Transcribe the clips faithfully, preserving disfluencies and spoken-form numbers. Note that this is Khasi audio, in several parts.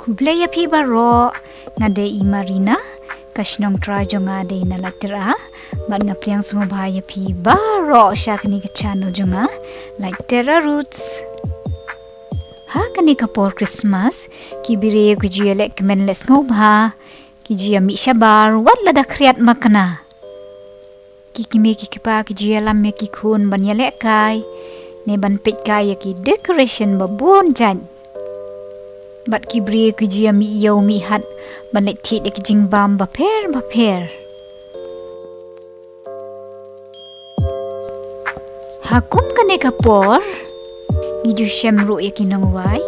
Khublei ïa phi baroh, nga dei i Marina, ka shnong trai jong nga dei na Laittyra, bad nga pdiang sngewbha ïa phi baroh sha kane ka channel jong nga, Laittyra Roots. Ha kane ka por Christmas, ki briew ki ju ïaleh kmen leh sngewbha, ki ju ïamih shabar, wat la da khriat makna. Ki kmie ki kpa ki ju ïalam ïa ki khun ban ïalehkai, ne ban peitkai ïa ki decoration ba bun jait. Bad ki briew ki ju ïamih ïew mih hat, ban leit thied ïa ki jingbam bapher bapher. Ha kum kane ka por, ngi ju shem ruh ïa ki nongrwai,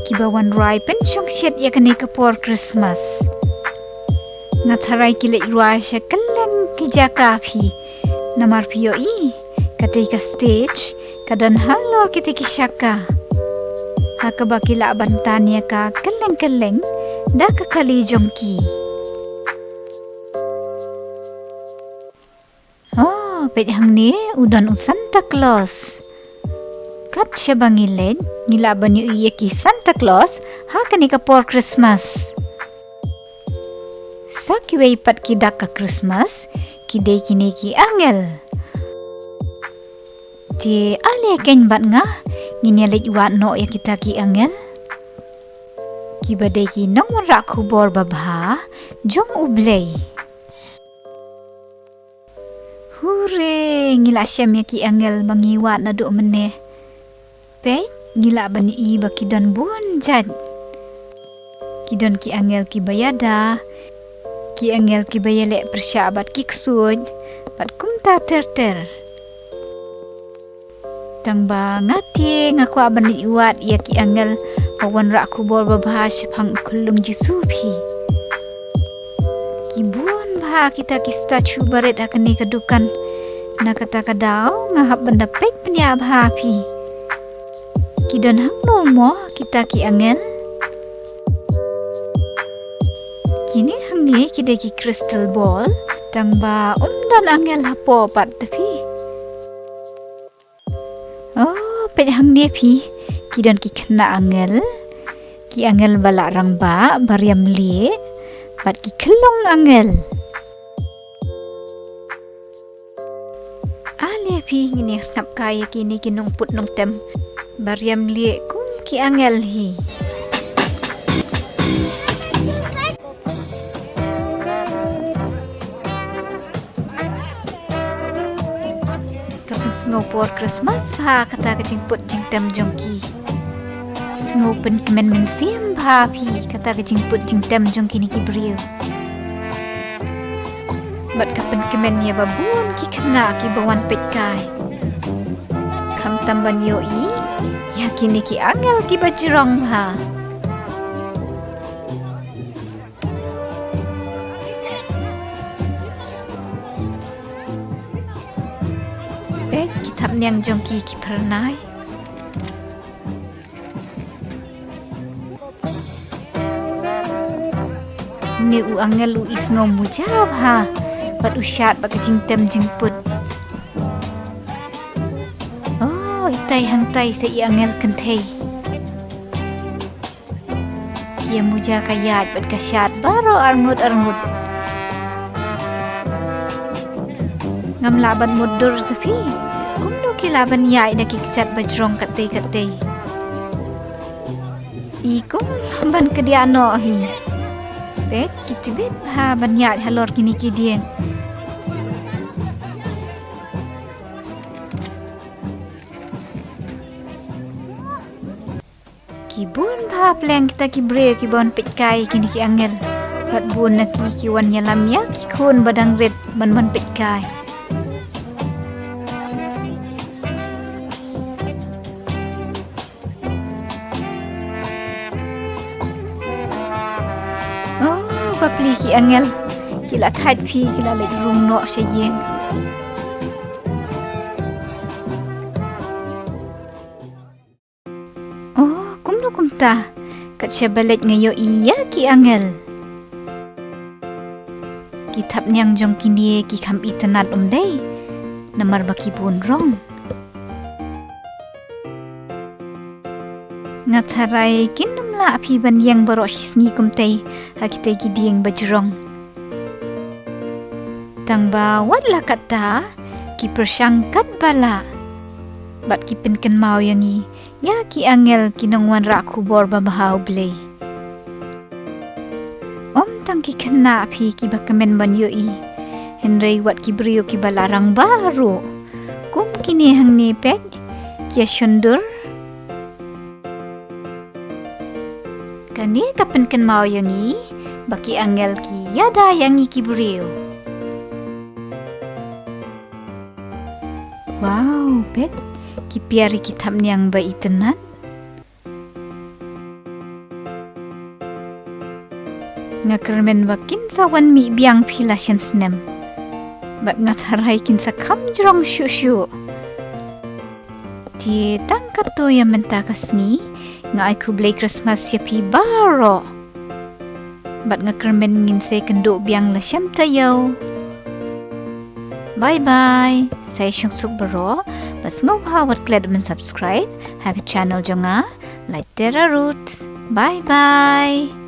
kiba wan rwai pynshongshit ïa kane ka por Christmas. Nga tharai ki leit rwai sha kylleng ki jaka phi. Namar phi ïohi, katei ka stage, ka don halor kitei ki shaka. Ha kaba ki lah ban tan ïa ka kylleng kylleng, da ka kali jong ki. Oh, peit hangne, u don u Santa Claus. Kat shaba ngi leit, ngi lah ban ïohi ïa ki Santa Claus, ha kane ka por Christmas. Sa kiwei pat ki dak ka Christmas, ki dei kine ki angel. Te ale keiñ bad nga, ngin ïa leit wad noh ïa kita ki angel. Kiba dei ki nongwanrah khubor babha, jong U Blei. Hure, ngi la shem ïa ki angel ba ngi wad naduh mynne. Peit, ngi lah ban ïohi ba ki don bun jait. Ki don ki angel kiba ïada, ki angel kiba ïaleh pyrshah bad ki ksuid, bad kumta ter ter. Tang ba nga te nga kwah ban leit wad ïa ki angel ba wanrah khubor babha shaphang u khyllung Jisu phi. Ki bun bha kita ki statue ba rit ha kane ka dukan. Na kata ka daw nga hap ban da peit pynïaid bha phi. Ki don hangno mo kita ki angel? Kine hangne ki dei ki crystal ball, tang ba um don angel hapoh pat te phi. Oh, peit hangne phi, ki don ki khynnah angel, ki angel ba la rangbah, ba riam lieh, bad ki khyllung angel. Ale phi, ngin ïa sngap kai ïa kine ki nongput nongtem ba riam lieh kum ki angel hi. Ka pynsngew por Christmas bha kata ka jingput jingtem jong ki. Sngew pynkmen mynsiem bha phi kata ka jingput jingtem jong kine ki briew. Bad ka pynkmen ïa ba bun ki khynnah kiba wan peit kai. Khamtam ban ïohi ïa kine ki angel kiba jrong bha. Peit ki thapniang jong ki ki phyrnai. Une u angel u isngew muja bha bad u shad bad ka jingtem jingput. Oh, itai hangtai sa i angel kynthei. Ki ïa muja ka ïaid bad ka shad baroh arngut arngut. Ngam lah ban mutdur te phi. Kumno ki lah ban ïaid da ki kjat ba jrong katei katei. I kum ban kdiah noh hi. Peit ki tbit bha ban ïaid halor kine ki dieng. Ki bun bha pleng kita ki briew kiba wan peit kai kine ki angel. Bad bun na ki ki wan ïalam ïa ki khun ba dang rit ban wan peit kai. Oh, bapli ki angel. Ki la thait phi, ki la leit rung noh sha ïing. Oh, kumno kumta. Kat shaba leit nga ïohi ïa ki angel. Ki thapniang jong kine ki kham itynnad um dei. Namar ba ki bun rong. Nga tharai kin ym lah phi ban ïeng baroh shi sngi kumtei ha kitei ki dieng ba jrong. Tang ba wat la katta, ki pyrshang katba lah bad ki pynkynmaw ïa ngi ïa ki angel ki nongwanrah khubor babha U Blei. Ym tang ki khynnah phi kiba kmen ban ïohi, hynrei wat ki briew kiba la rangbah ruh, kum kine hangne peit, ki ïa shondur. Kane ka pynkynmaw ïa ngi ba ki angel ki ïada ïa ngi ki briew. Wow, peit, ki pia ri ki thapniang ba itynnad. Nga kyrmen ba kin sa wan mih biang phi la shem snem. Bad nga tharai kin sa kham jrong shuh shuh. Te tang katto ïa mynta ka sngi, nga ai khublei Christmas ïa phi baroh. Bad nga kyrmen ngin sa ïakynduh biang la shem taïew. Bye bye. Sa ïa shong suk baroh, bad sngewbha wat klet ban subscribe ha ka channel jong nga, Lait Tera Roots. Bye bye.